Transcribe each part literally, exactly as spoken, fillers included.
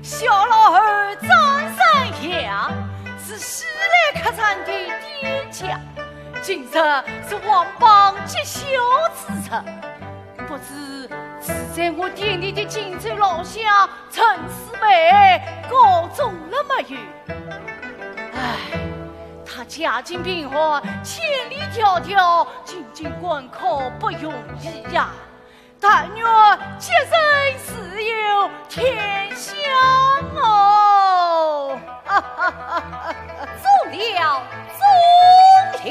小老儿张三阳是喜来客栈的店家，今日是王邦吉孝之日，不知住在我店里的荆州老乡陈四妹高中了没有？唉，她家境贫寒，千里迢迢进京赶考不容易呀。 但愿吉人自有天相哦。中了，中了。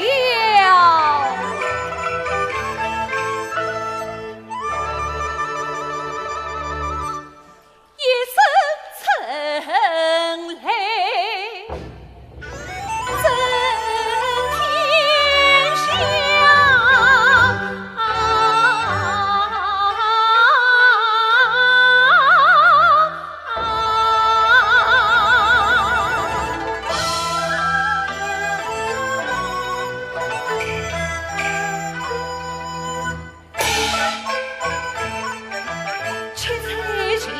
一声春雷 震天响。七彩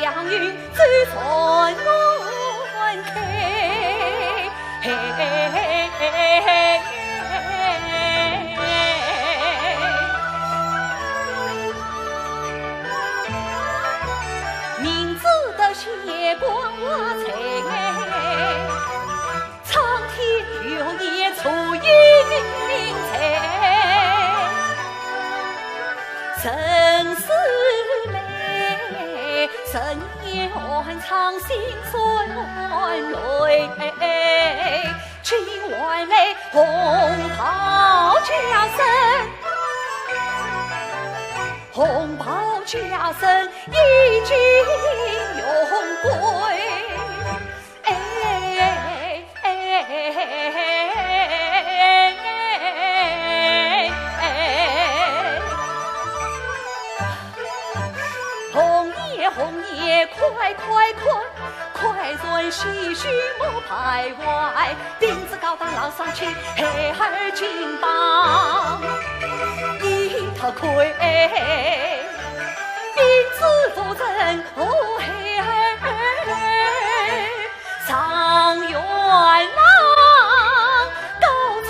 祥云走船开。明珠头谢光华彩。 苍天有眼出一人才。陈四妹，人言寒窗心酸泪，今还酹红袍加身，红袍加身已经荣归。 哎，哎，哎，哎，红叶，红叶，快快开，快传喜讯莫败坏，筱子高堂老上去，孩儿金榜一头盔。筱子夫人，哦，孩儿 状元郎到此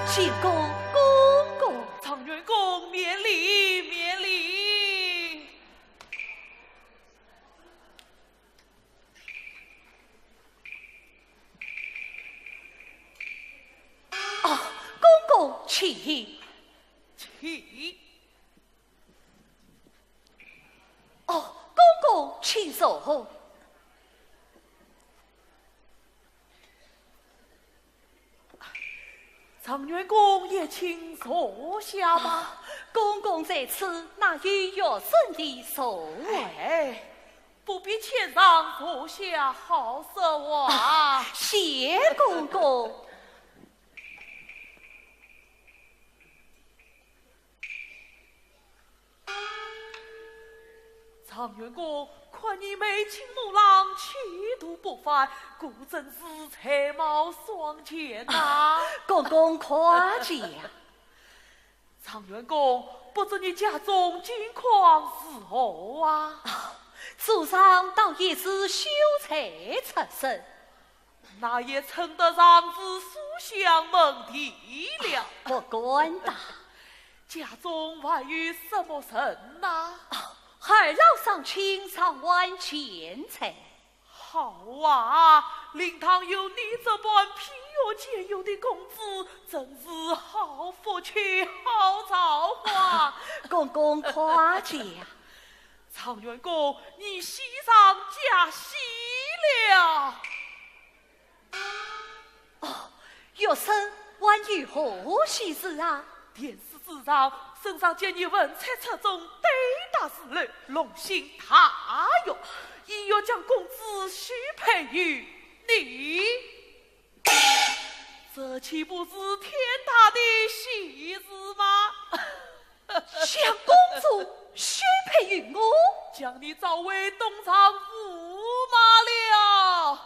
见过公公。状元公免礼，免礼。哦，公公请。请。哦，公公请坐。 状元公也请坐下吧。啊，公公在此，哪有学生的座位？哎，不必谦让，坐下好说话。啊，谢公公。 状元公，看你眉清目朗，气度不凡，果真是才貌双全呐。啊，公公夸奖。状元公，不知你家中境况如何啊？啊，祖上倒也是秀才出身。 那也称得上是书香门第了。啊，不敢当。家中还有什么人呐？啊，二老双亲尚未健在。好啊，令堂有你这般品学兼优的公子，真是好福气、好造化。公公夸奖。 状元公，你喜上加喜了。哦，学生还有何喜事啊？殿试之上，圣上见你文采出众，对答如流，龙心大悦，意欲将公子许配于你。 这岂不是天大的喜事吗？将公主许配于我？将你招为东床驸马了。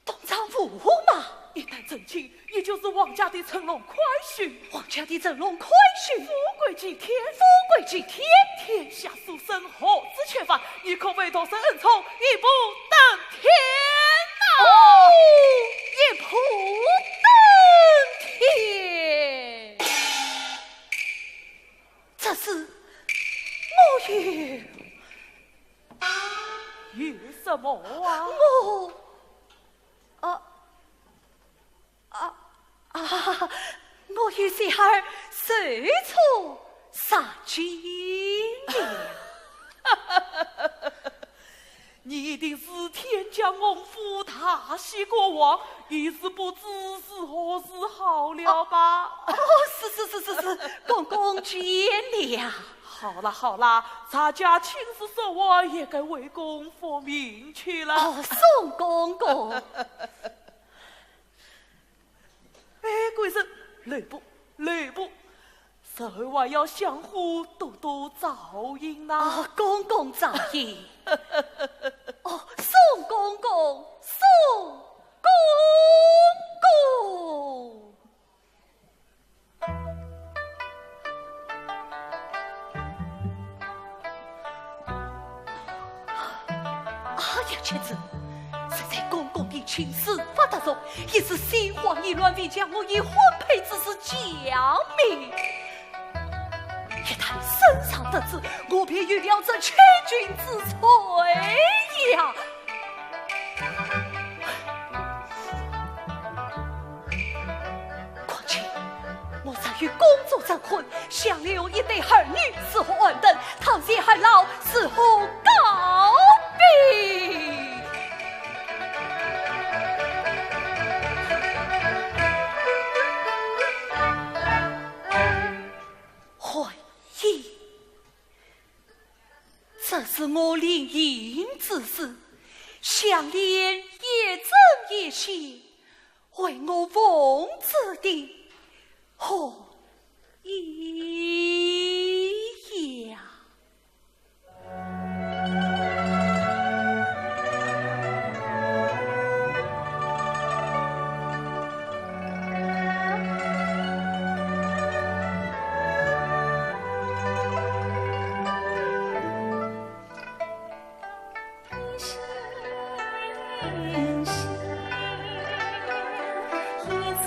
东床驸马？一旦成亲，你就是王家的乘龙快婿。王家的乘龙快婿？富贵极天。富贵极天？天下书生何止千万，你可谓同生恩宠，一步登天呐！哦，一步登天。这是我有……有什么啊？我……啊， 啊，啊，我与小儿受宠若惊呀。你一定是天降龙福，大喜过望，一时不知如何是好了吧？哦，是，是，是，是，是，公公见谅。好了，好了，咱家亲事说完，也该回宫复命去了。哦，送公公。 哎，贵人，留步，留步，日后还要相互多多照应呐。哦，公公照应。哦，送公公，送公公。 哎呀，贤侄，实在公公的亲事不得罪，一时心慌意乱，未将我已婚配之事讲明。一旦圣上得知，我便有了这欺君之罪呀。 况且，我若与公主成婚，想留一对儿女，如何安顿？倘若二老，如何告别？还有，这是我临行之事，想连夜针一线， 为我缝制的红衣呀。 一生一世一程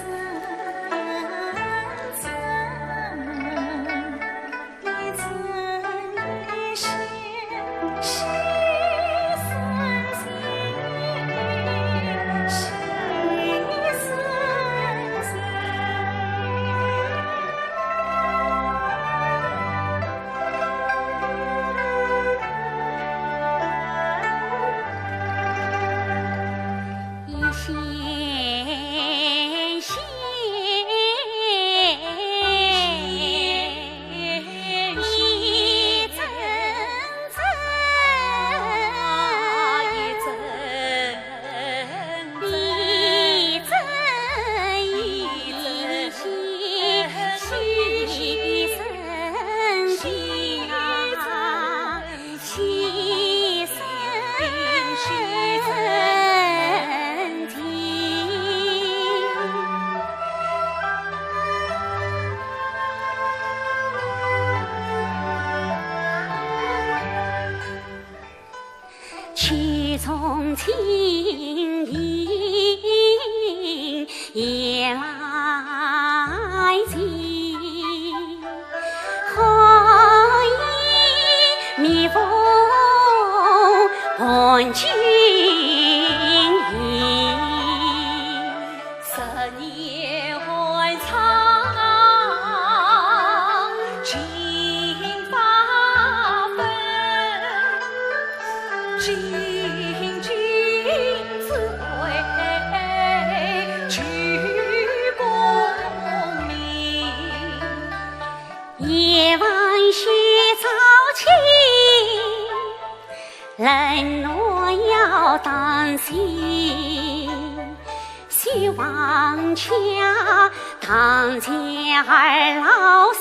夜来静，寒夜密风伴君行。十年寒窗尽发昏，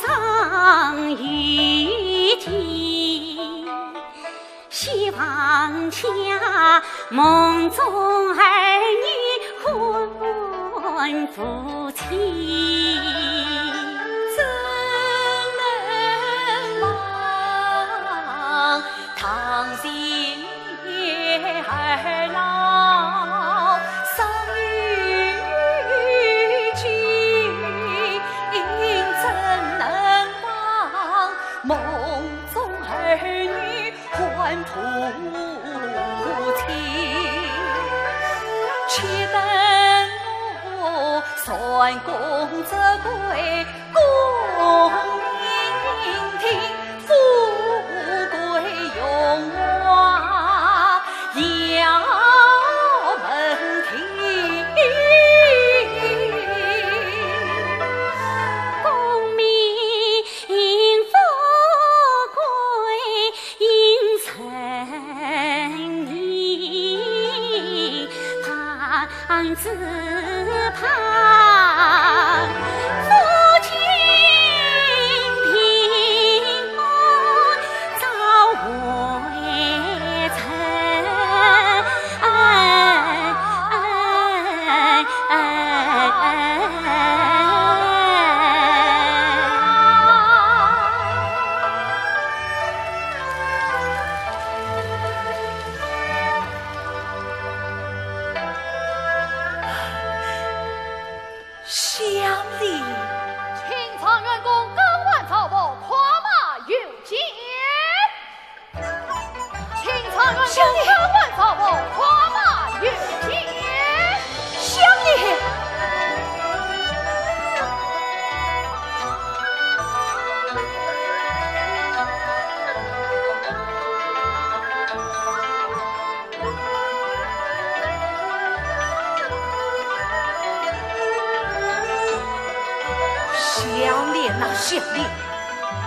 香莲呐，香莲，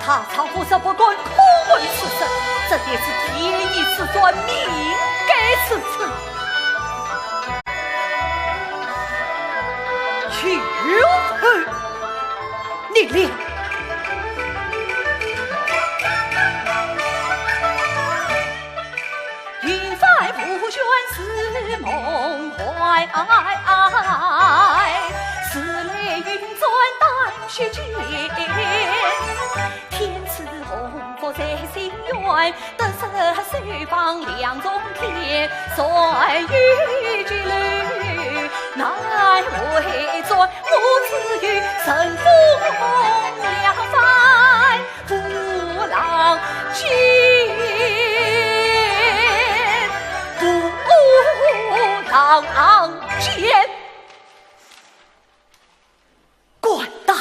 她丈夫若不敢叩问此事，这便是天意之端，命该如此。 滚蛋！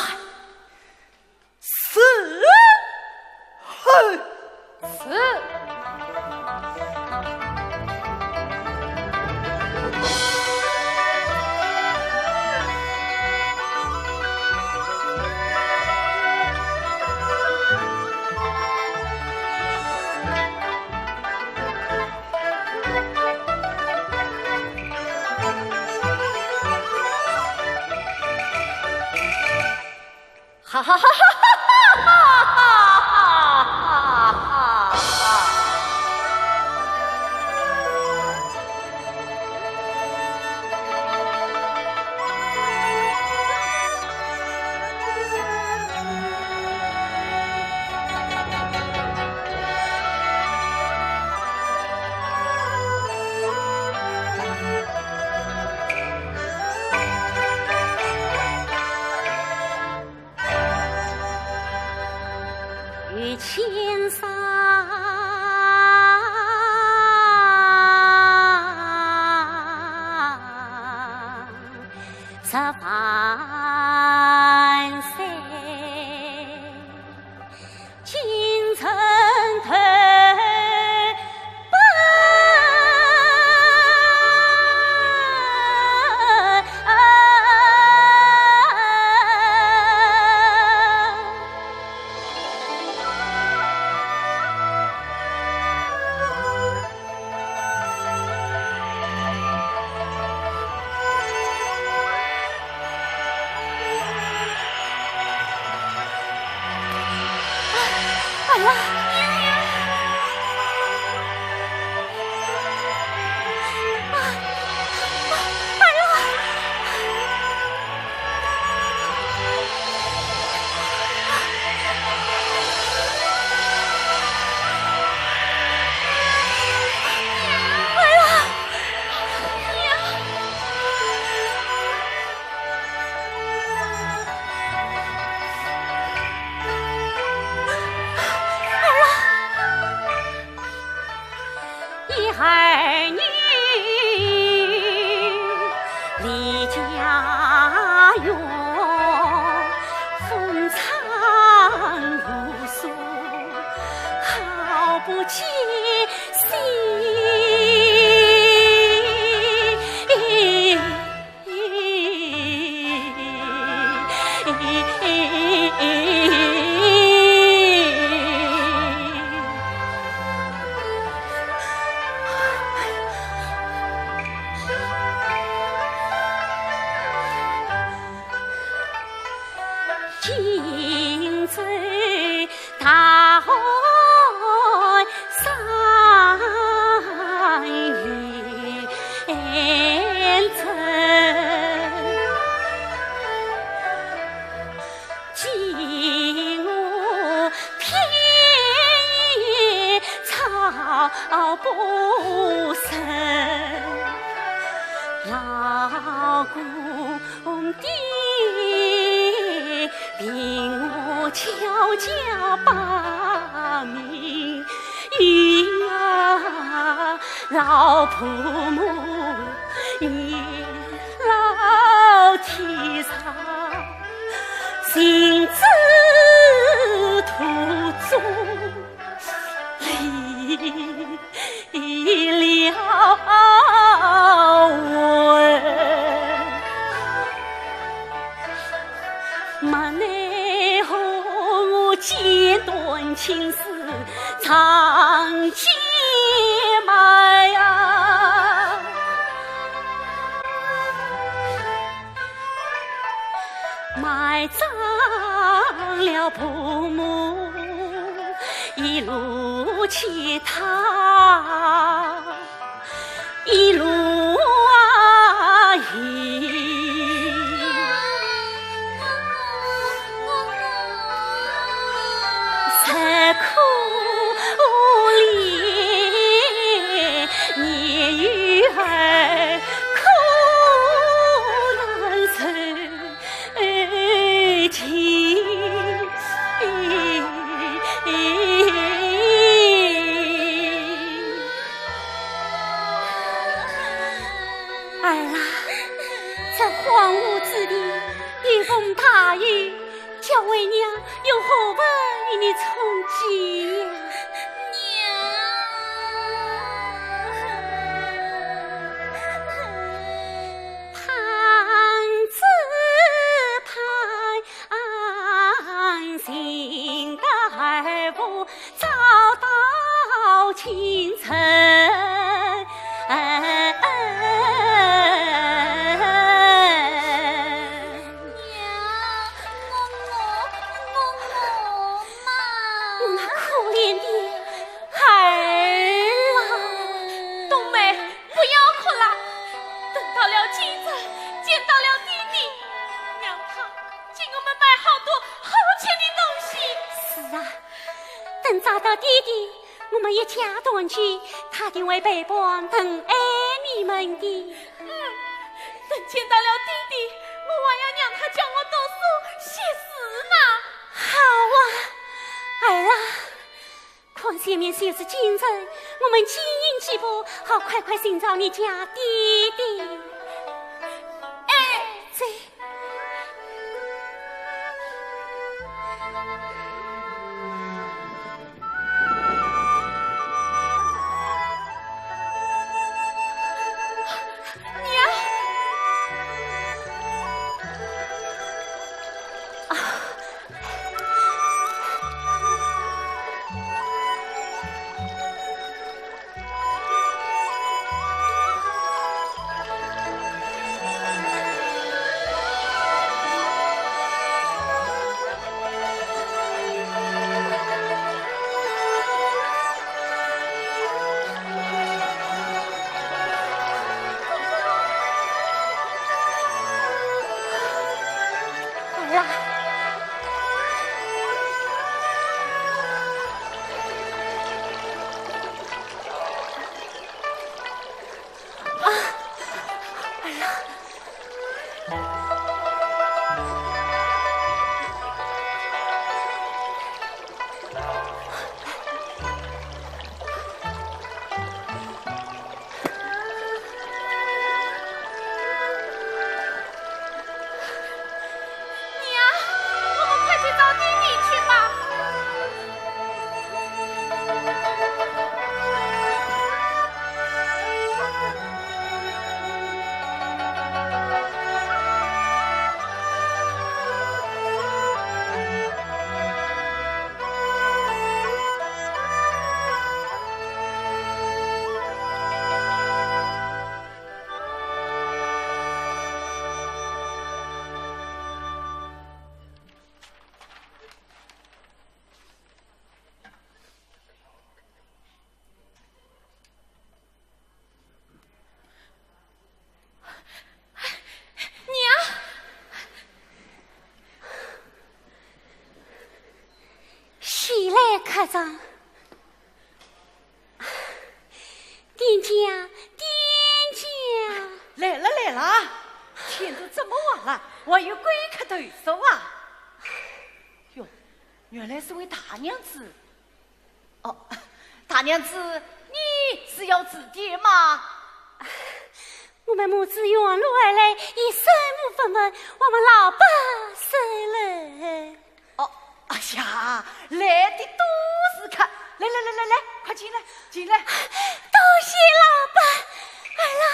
死后。是。哈哈哈哈哈哈！十万岁，京城头。一儿女离家园，风餐露宿，好不及心。今朝大海三月。 儿啊，这荒芜之地，一逢大雨，叫为娘又何日与你重聚呀？娘。 娘，我，我，我，我嘛。我那可怜的儿啊。冬梅，不要哭了。等到了京城，见到了爹爹，让他给我们买好多好吃的东西。是啊，等找到爹爹，我们一家团聚，他定会陪伴疼爱你们的。嗯，等见到了爹爹，我还要让他教我读书写字呢。好啊，儿啊，看前面就是京城，我们紧行几步，好快快寻找你家爹爹。哎，走。娘，我们快去找爹爹去吧。娘，喜来客上。店家，店家。来了，来了，天都这么晚了，还有贵客投宿啊？哟，原来是位大娘子。 哦，大娘子，你是要致电吗？我们母子远路而来，一声不闻，望老伯收留。哦，哎呀，来的都是客，来来来来来，快进来，进来。多谢老伯，儿啊。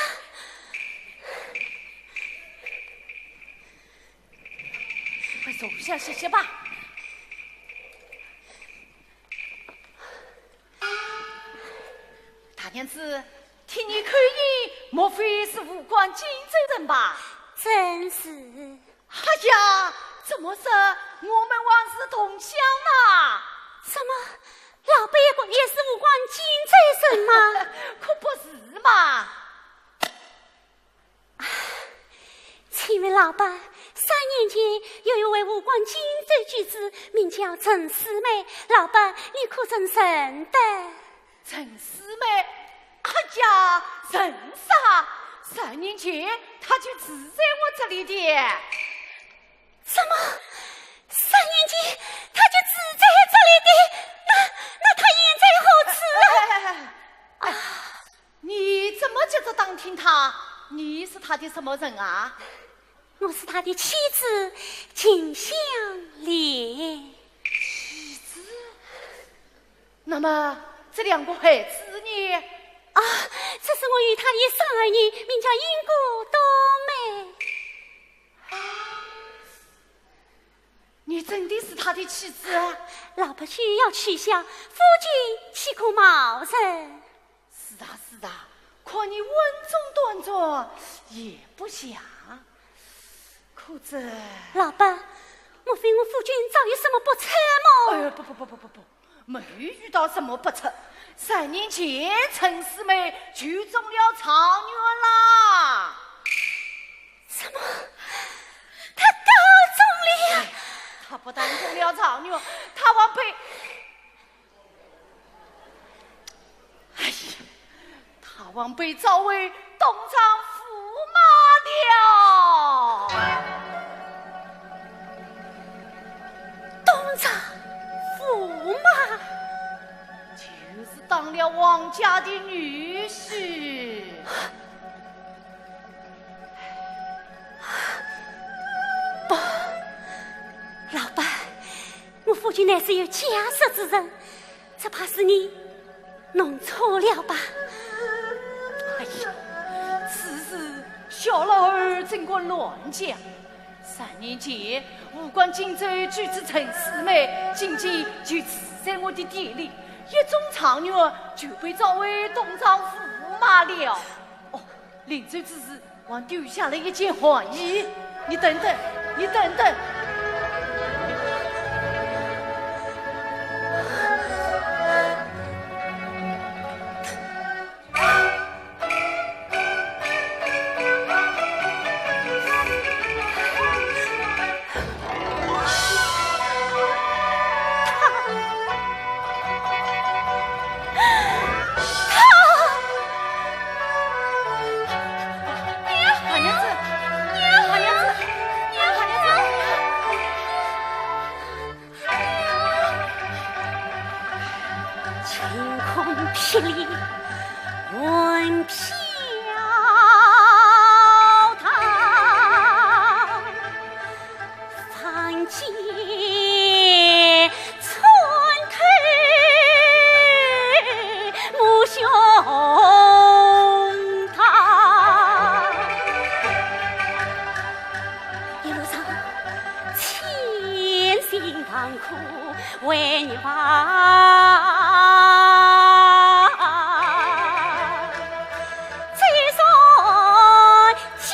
快坐下歇歇吧。 大娘子，听你口音，莫非是武馆荆州人吧？正是。哎呀，这么说，我们还是同乡呐？什么？老伯也是武馆荆州人吗？可不是嘛。 请问老伯，三年前有一位武馆荆州举子，名叫陈四妹，老伯，你可曾认得？陈四妹？哎呀，认识啊！三年前她就住在我这里的。什么？三年前她就住在这里的？那，那她现在何处啊？哎，哎，哎，哎， 你怎么急着打听她？你是她的什么人啊？我是她的妻子秦香莲。妻子？那么这两个孩子呢？啊，这是我与她的生儿女，名叫英国冬梅。你真的是她的妻子啊？老伯休要取笑，夫君岂可冒认？ 是啊，是啊，看你稳重端庄，也不像。可这……老伯，莫非我夫君遭遇什么不测么？哎呀，不不不不不不，没有遇到什么不测。三年前，陈四妹就中了状元啦。什么？她高中了？哎，她不但中了状元，她还被…… 哎呀，她还被召为东丈驸马了。东丈驸马？就是当了王家的女婿。不，老伯， 我夫君乃是有家室之人，只怕是你弄错了吧？哎呀，此事小老儿怎敢乱讲？三年前，武馆荆州举子陈四妹，进京就住在我的店里，一中状元就被召为东丈驸马了。哦，临走之时， 还丢下了一件寒衣。你等等，你等等。为你吧，最son间，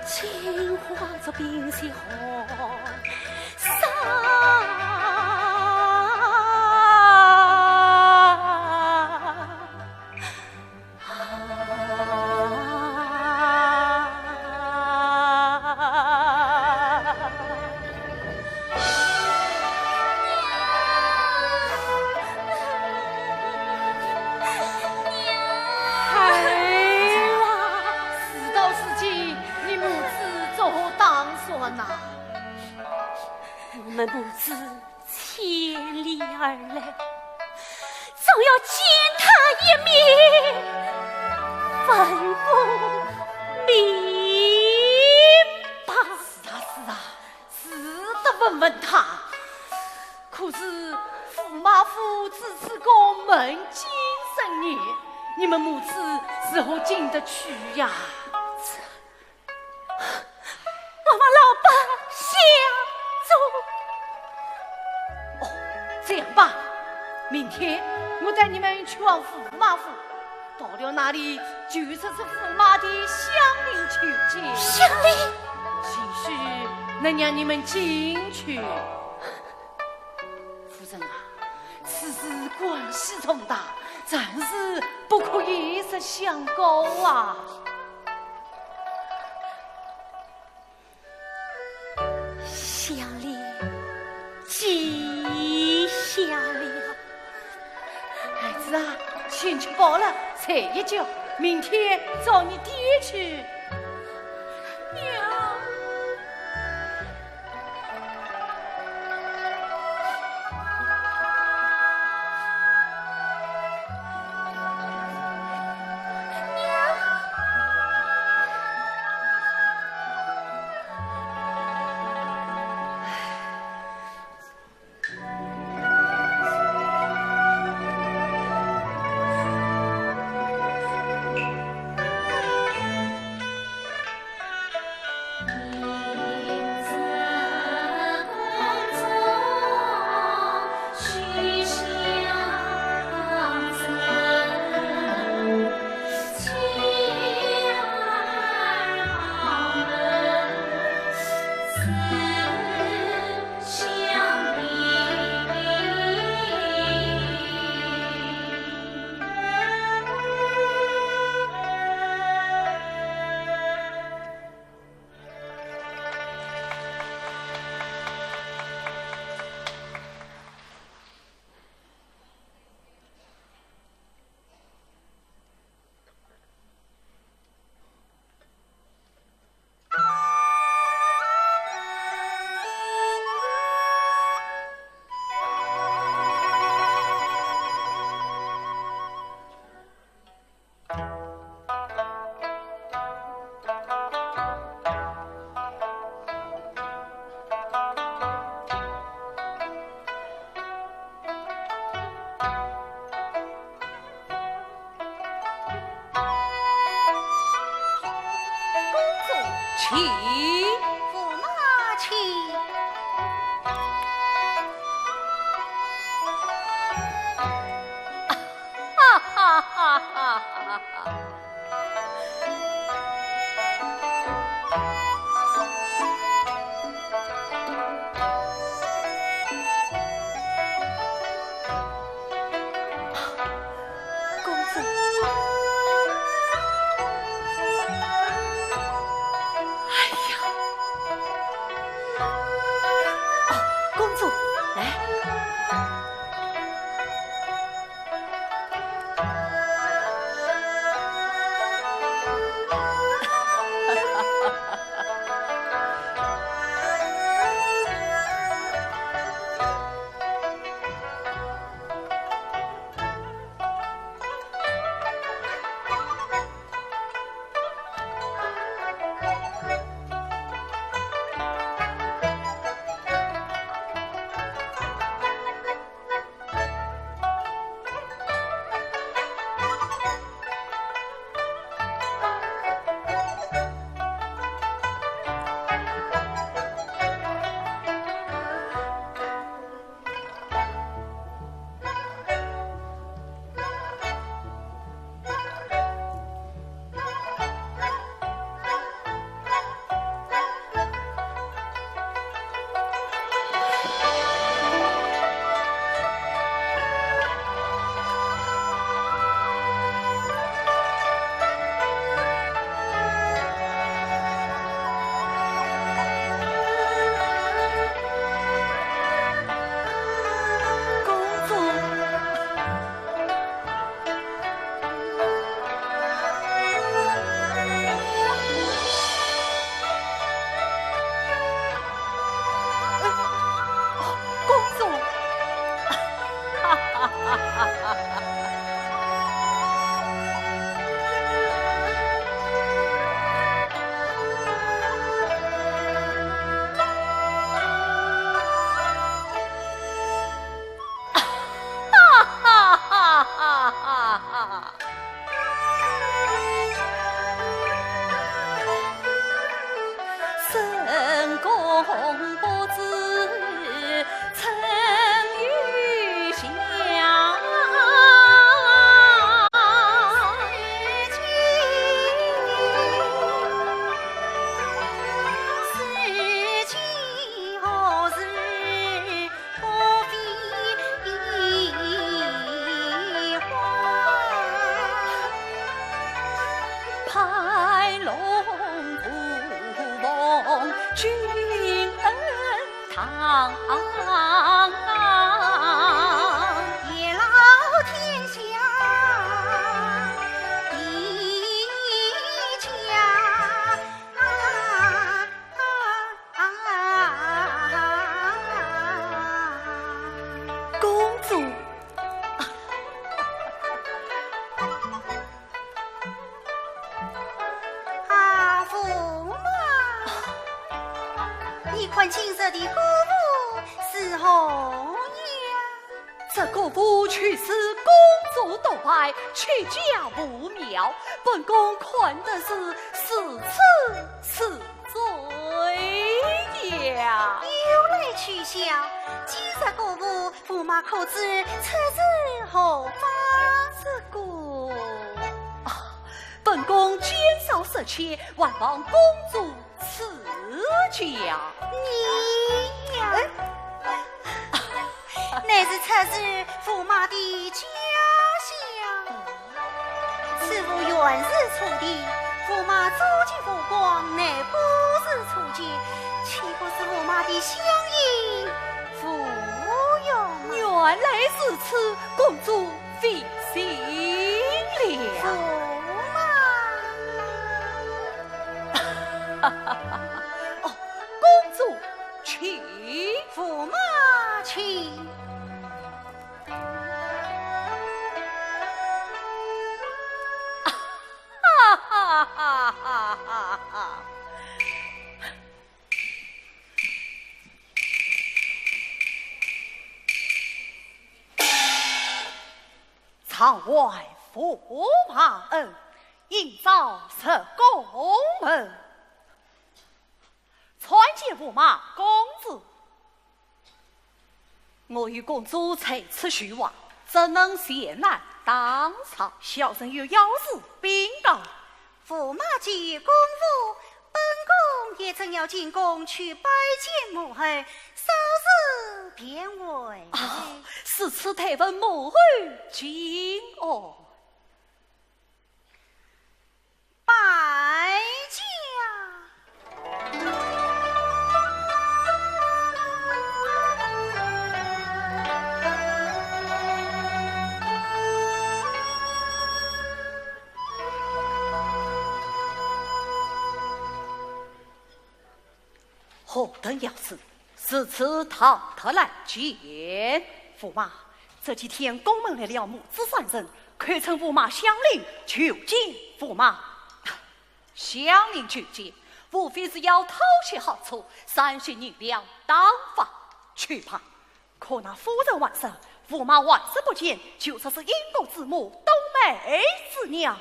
金花着冰雪红。 孩儿啊，事到如今，你母子作何打算呐？我们母子千里而来，总要见他一面，问个明白。是啊，是啊， 是得问问他。可是驸马府至此个门禁森严，你们母子如何进得去呀？我们老伯相助。哦，这样吧，明天我带你们去往驸马府，到了那里就说是驸马的乡邻求见。乡邻？兴许能让你们进去。夫人啊，此事关系重大，暂时不可以说相告啊。乡邻，既乡邻啊。 孩子啊，先吃饱了，睡一觉，明天找你爹去。娘。娘。 公主。请。驸马请。哈哈哈哈哈哈。 公子。哎呀，哦，公子，来。君恩堂，也老天下一家。公主。 啊，驸马，你看今日的歌舞是何样？这歌舞全是公主独排，曲调不妙，本宫看得是似痴似醉呀。有来取笑，今日歌舞，驸马可知出自何方？这个，啊， 本宫兼少失缺，还望公主赐教。你呀，哎，乃是出自驸马的家乡。此物原是初题，驸马初见无妨，乃不是初见，岂不是驸马的乡音无用？原来如此，公主 费心了。驸马。哦，公主，请。驸马，请。哈哈哈哈哈哈！ 常还驸马恩，应召入宫门。参见驸马公子。我与公主在此叙话，怎能闲来打扰？小人有要事禀告。驸马既有公务， 本宫也正要进宫去拜见母后，稍事便回。哦，如此待问母后请安。拜驾。 何等要事，如此唐突来见？驸马，这几天宫门来了母子三人，口称驸马相令求见驸马。相令求见，无非是要讨些好处，赏些银两打发去吧。 可那夫人还说，驸马还是不见，就说是因果之母，冬梅之娘。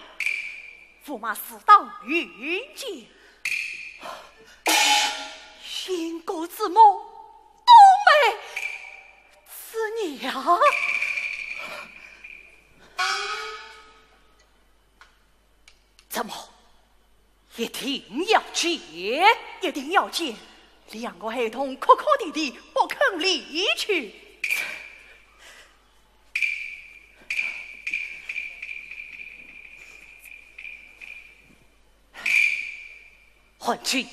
驸马自当遇见。因果之母，冬梅之娘。 怎么，一定要见？一定要见。两个孩童哭哭啼啼，不肯离去。还君，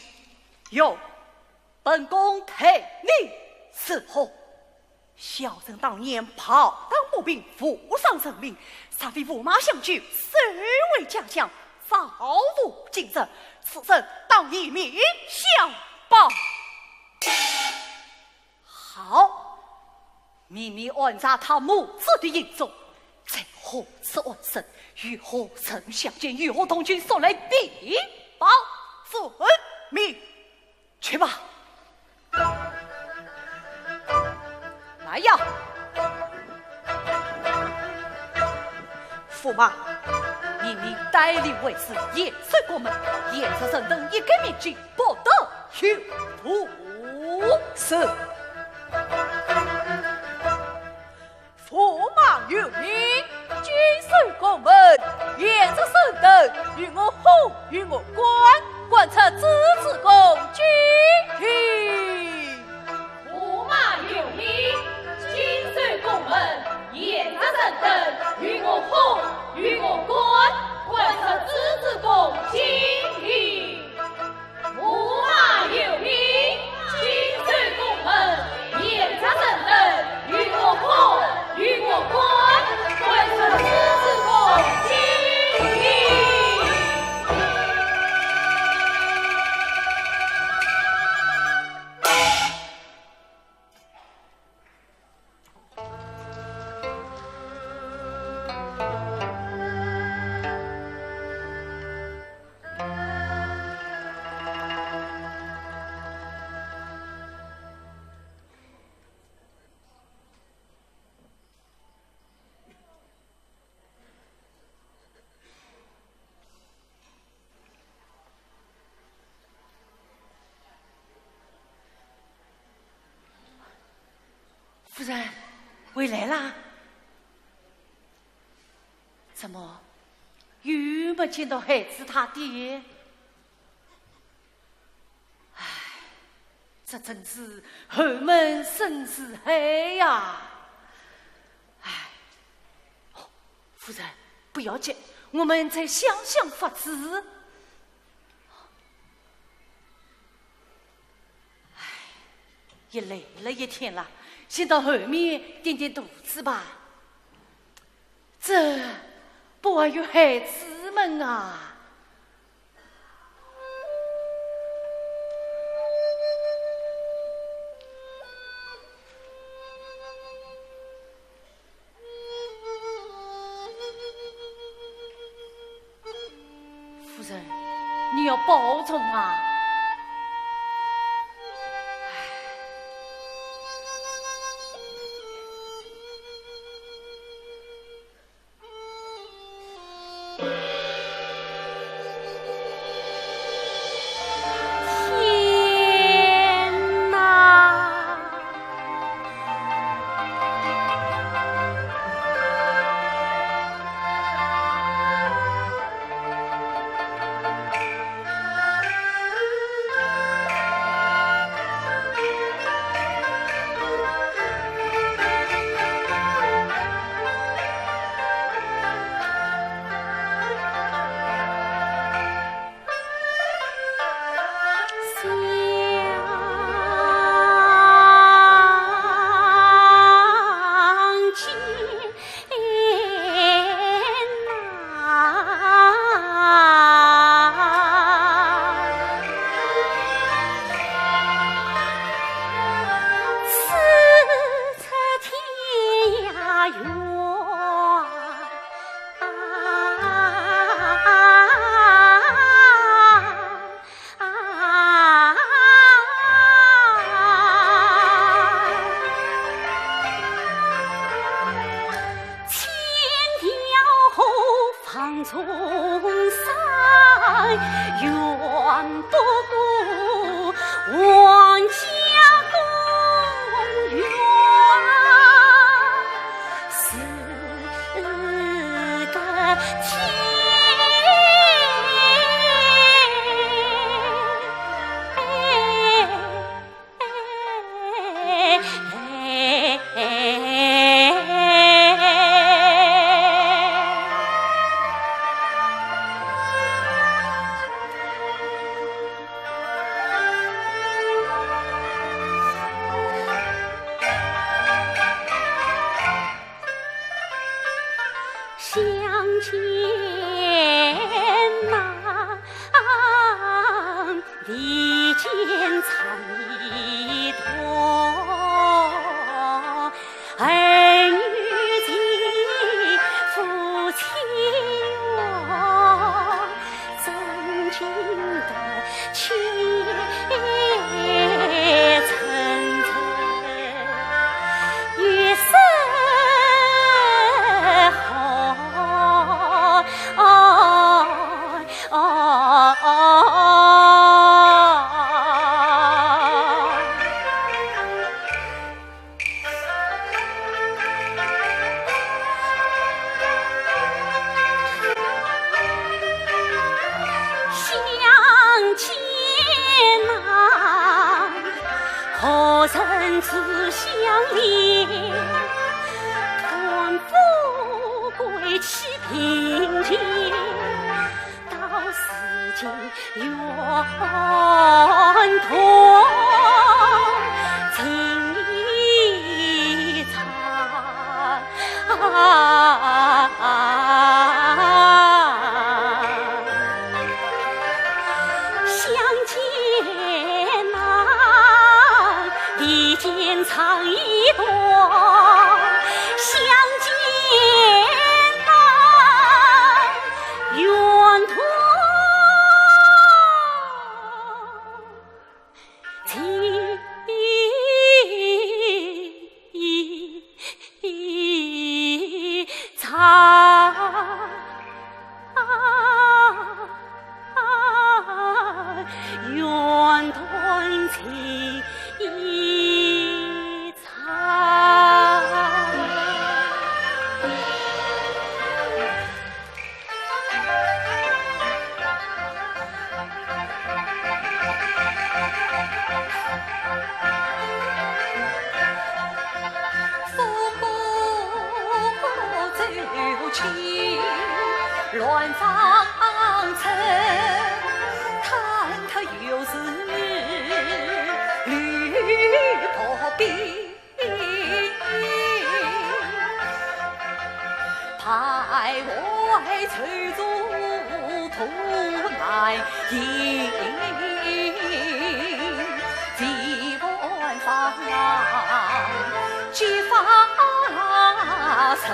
有本宫待你如何？ 小人当年抱当不平，误伤人命，才为驸马相救，收回家乡，早无今日，此事当以面相报。好，秘密安插他母子的行踪，在何处安身，与何人相见，与何同居，速来禀报。遵命。 去吧。来呀！驸马，命你带领卫士严守宫门，严查人等一个灭迹，不得有误。是。 驸马有命，坚守宫门，严查人等与我喝与我灌，灌出朱子宫金印。驸马有命，坚守宫门，严查人等与我喝与我灌，灌出朱子宫金印。 驸马有命，回来啦？怎么又没见到孩子他爹？唉，这真是后门深似海呀！唉，哦，夫人，不要急，我们再想想法子。 唉，也累了一天了，先到后面垫垫肚子吧。这不还有孩子们啊？ 夫人，你要保重啊！天哪！ 相见难，未见长夜多。儿女情，夫妻愿， 真情的情深深，一生好。 相见难，何人知乡恋？看富贵欺贫贱， 到如今愿同情长。相见难，未见长夜多。相见难， 愿同情长。乱芳草，坍塌又是绿波鬓。徘徊翠竹渡难行，几番访，几番寻。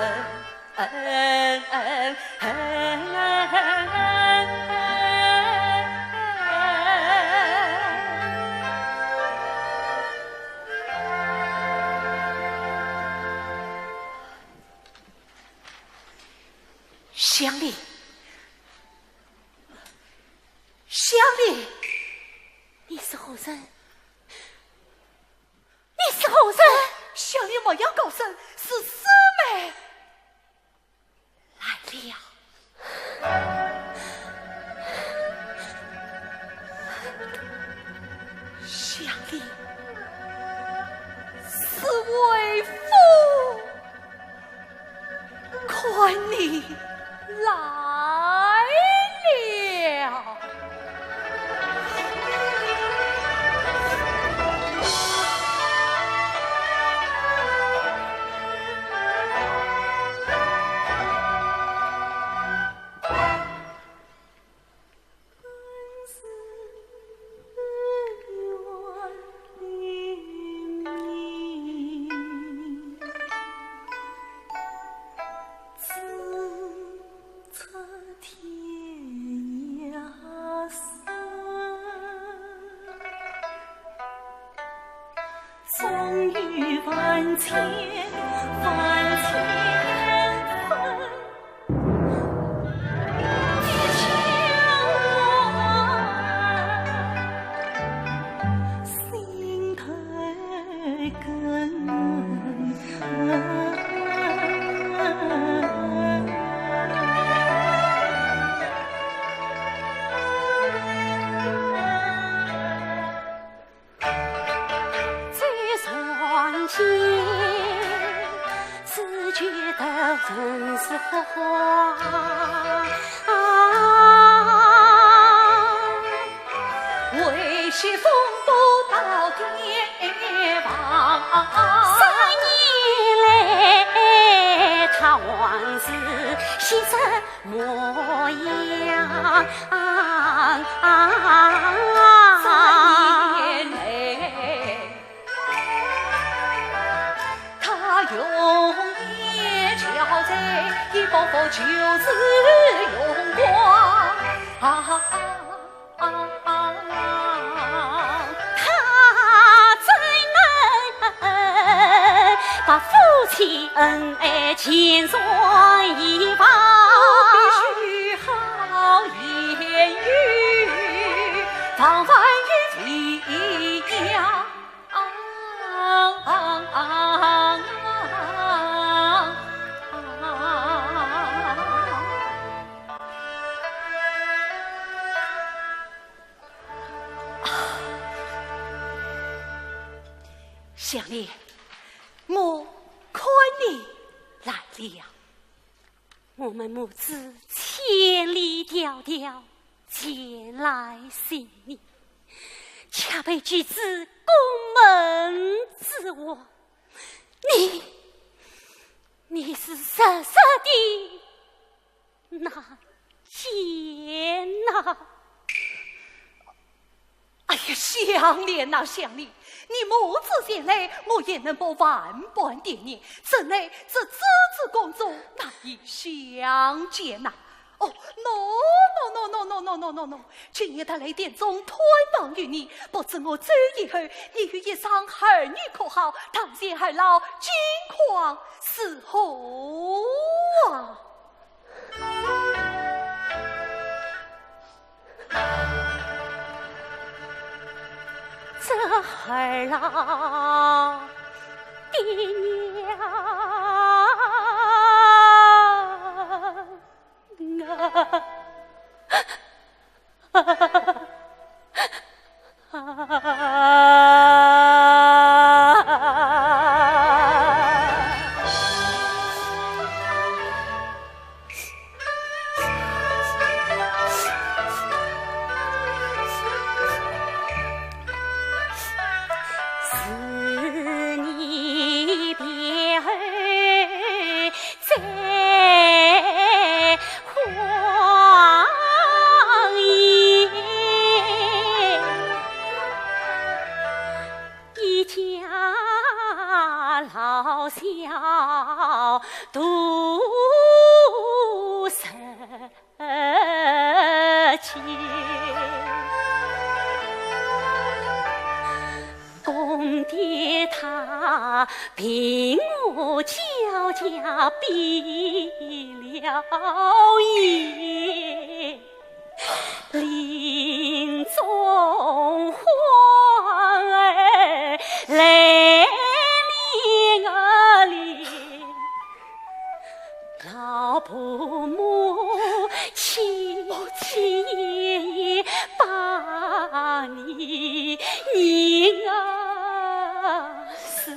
香菱，香菱，你是何人？你是何人？香菱没有高声，是师妹。 来了。香菱，是为父，看你来了。 香菱，我看你来了。我们母子千里迢迢前来寻你，却被拒之宫门之外。你，你是实实的 难见呐。哎呀，香菱呐，香菱，你母子前来，我也能不万般惦念，怎奈这紫竹宫中难以相见呐。哦，喏，喏，喏，今夜特来殿中探望于你，不知我走以后，你与一双儿女可好？堂前二老近况如何啊？ 这二老爹娘啊！小肚十斤。公爹他凭我脚下比了一 林中花儿来怜我怜，老婆母亲把你认啊，死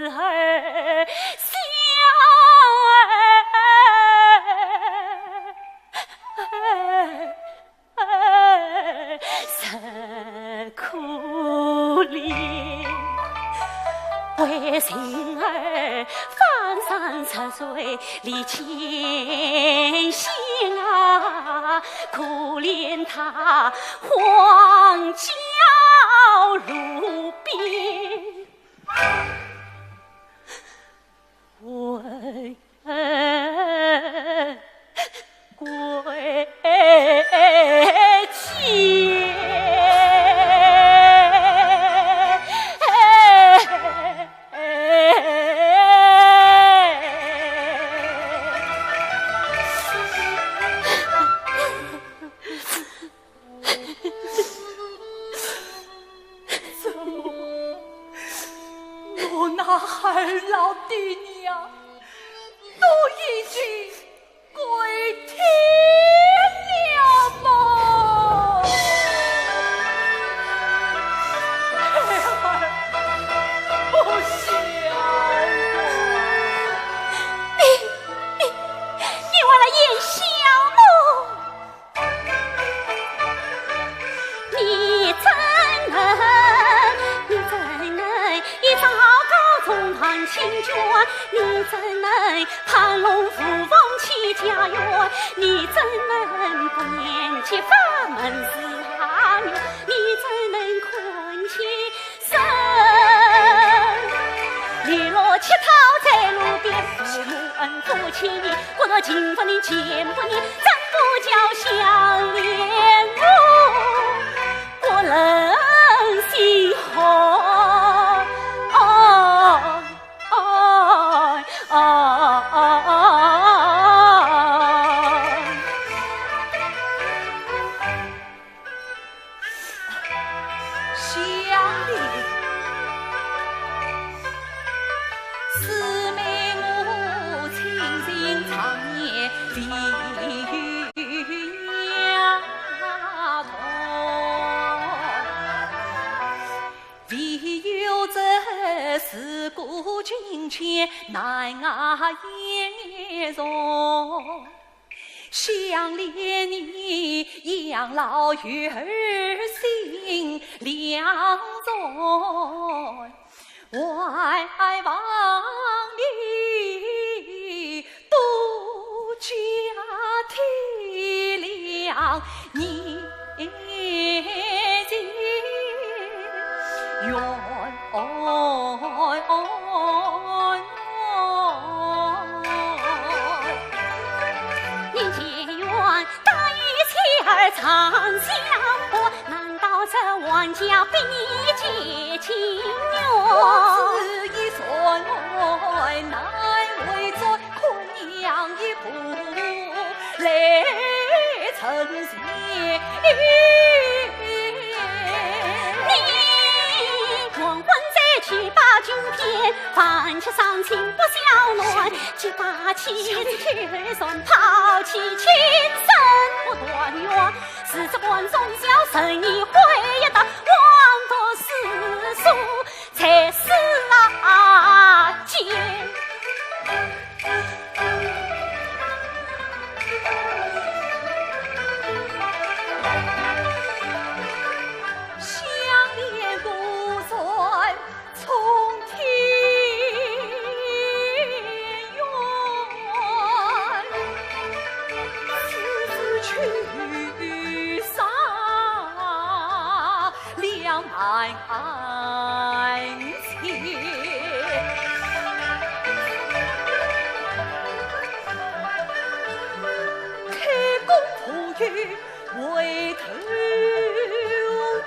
儿笑儿。 实可怜。为情儿翻山涉水历千险啊，可怜他荒郊路边。 为恩归家。怎么，我那二老的娘都已经归天了么？孩儿不孝啊！你，你，你还来言笑么？ 你怎能，你怎能一朝高中满清卷？你怎能攀龙附凤起家园？你怎能不念及法门寺寺院？你怎能看清 身。你若乞讨在路边，父母恩不及你，骨肉情不宁，贱不宁，怎不叫相怜我，骨肉心痛？哦，哦，哦，哦，哦。 想你，思妹我清心长夜未曾眠。唯有这事过境迁难言容。 想念你养老与儿心两全，还望你多加体谅。你 你黄昏再去把军篇，万劫伤心不消暖。几把妻子去算抛弃情深不断远。 是这官中小生意会一道，枉读诗书才思啊间。想念故人 冲天远，此事去煞两难全。回头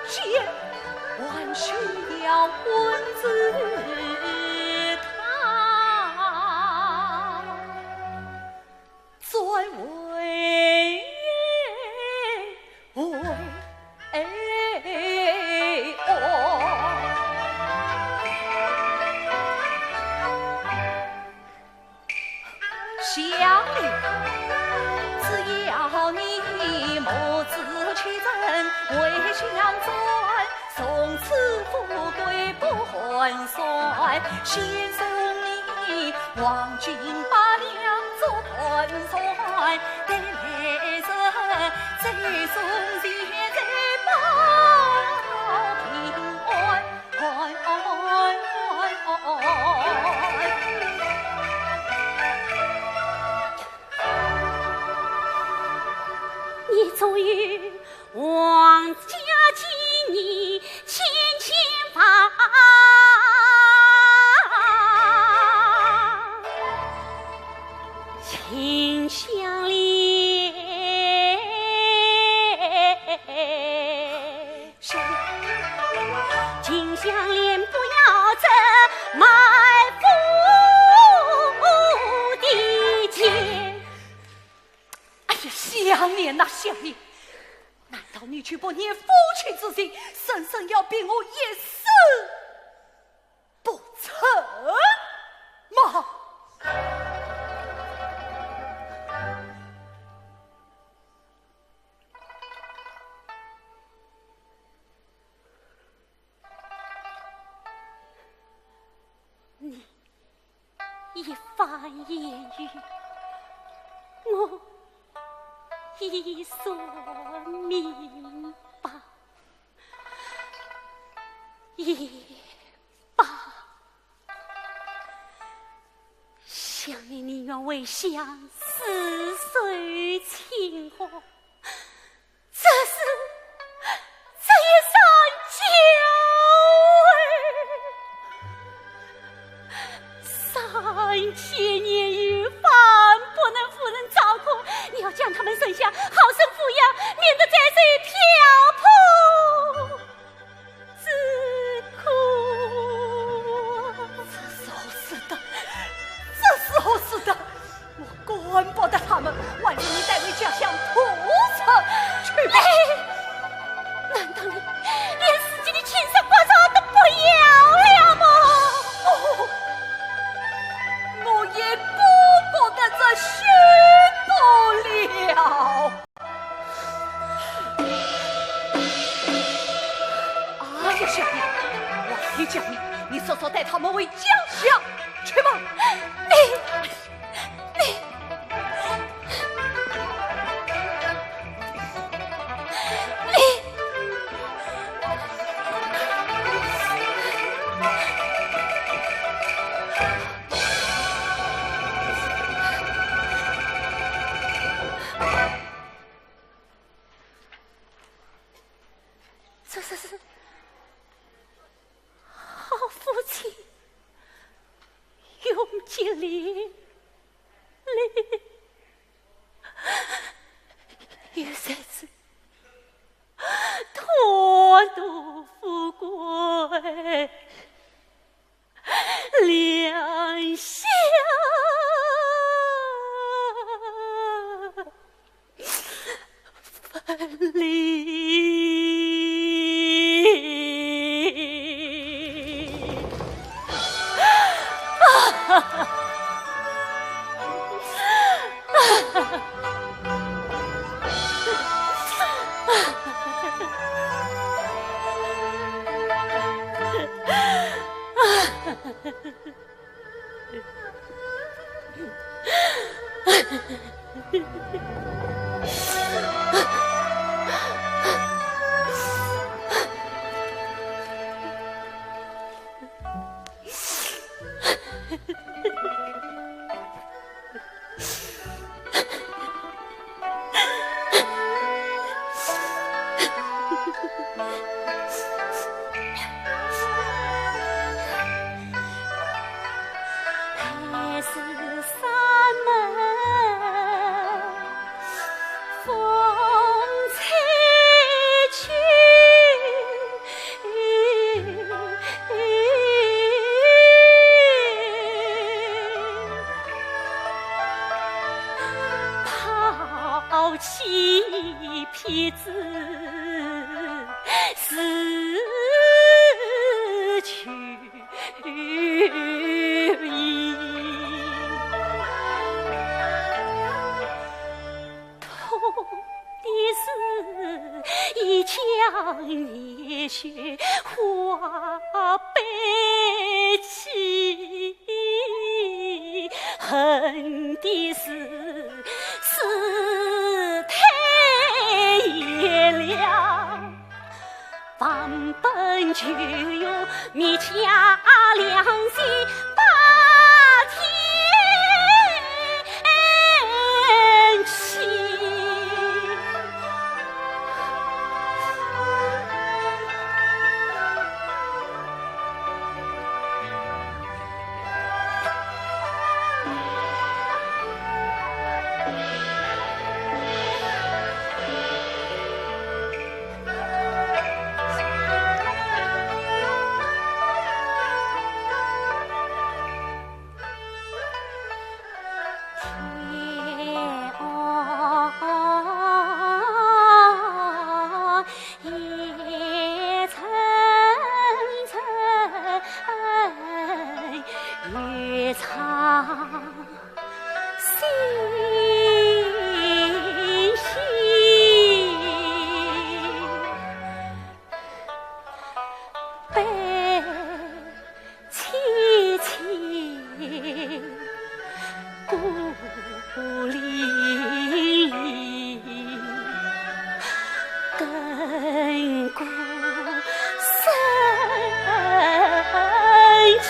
间，还需要问子他。转为为哦。想你，只要你母子去认回乡转，从此富贵不还山。先送你黄金八两做盘缠，待来日再送钱财报平安。 你终于王家金银千千万，秦香莲。 秦香莲不要这卖夫的贱。哎呀，香莲呐，香莲，难道你就不念夫妻之情，生生要逼我一死不成吗？ 你一番言语，我已算明白，也罢。 想你宁愿为香死守清河，这是，这也算叫儿。三千年御饭不能夫人照顾，你要将他们剩下，好生抚养，免得再受漂泊 之苦。这是何时的，这是何时的？我管不得他们，还是你带回家乡土城去吧。哎，难道你连自己的亲生骨肉都不要了吗？哦，我也顾不得这些不了。 哎呀，香莲，我还叫你，你速速带他们回家乡去吧。你，你，你，这，这是好夫妻永结连理，又在此贪图富贵，两相分离。妻婢子死去矣。痛的是一腔热血化悲戚， 恨的是世态炎凉，忘本求荣，灭家良心，把天 天哦，夜沉沉，月长星稀。 悲戚戚，孤零零，亘古深情。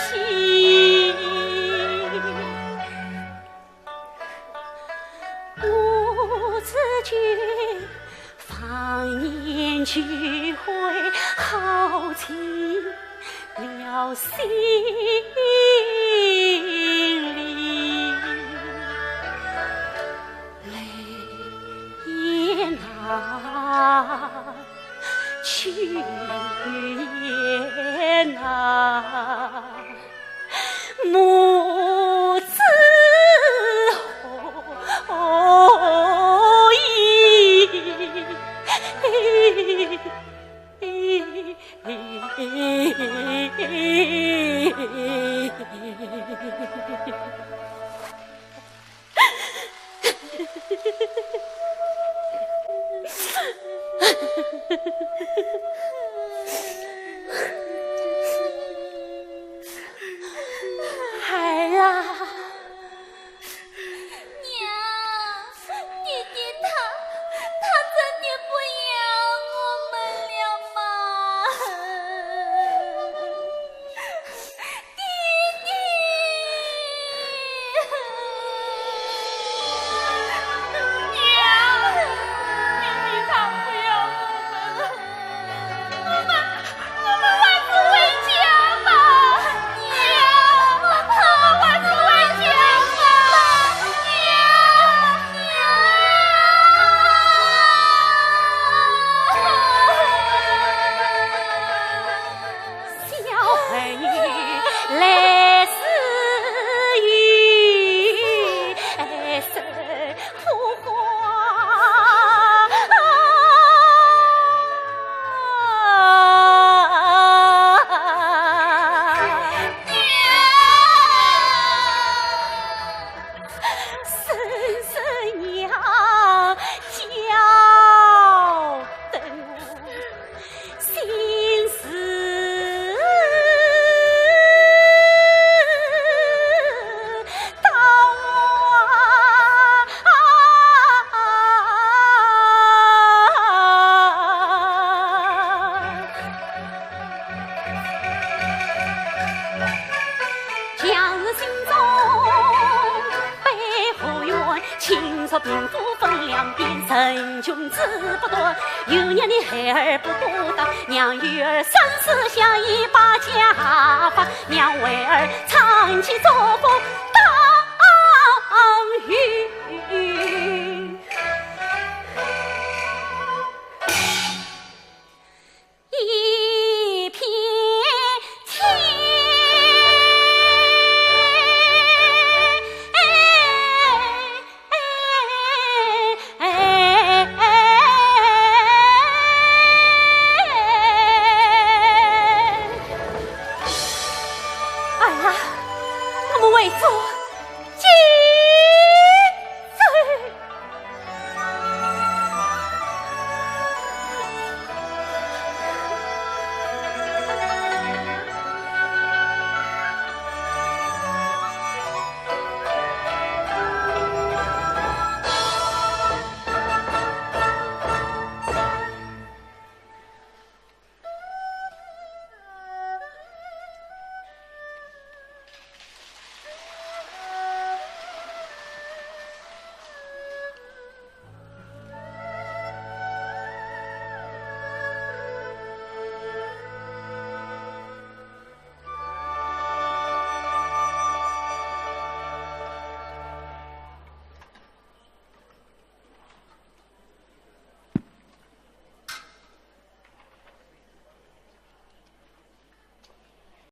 我只觉芳年聚会耗尽了心力，泪也难，曲也难。 目之后已。 孩儿啊，娘，爹爹他，他真的不要我们了吗？ 爹爹。娘，爹爹他不要我们了。我们，我们还是回家吧。娘，我们还是回家吧。娘，娘。 小孩儿来时有，哎，生苦花。娘。 声声娘叫得我心似刀啊！ 将士心中悲和怨，情仇并不分两边，成群志不断。有娘的孩儿不孤单，让女儿生死相依把家发，让为儿唱起祝福当头。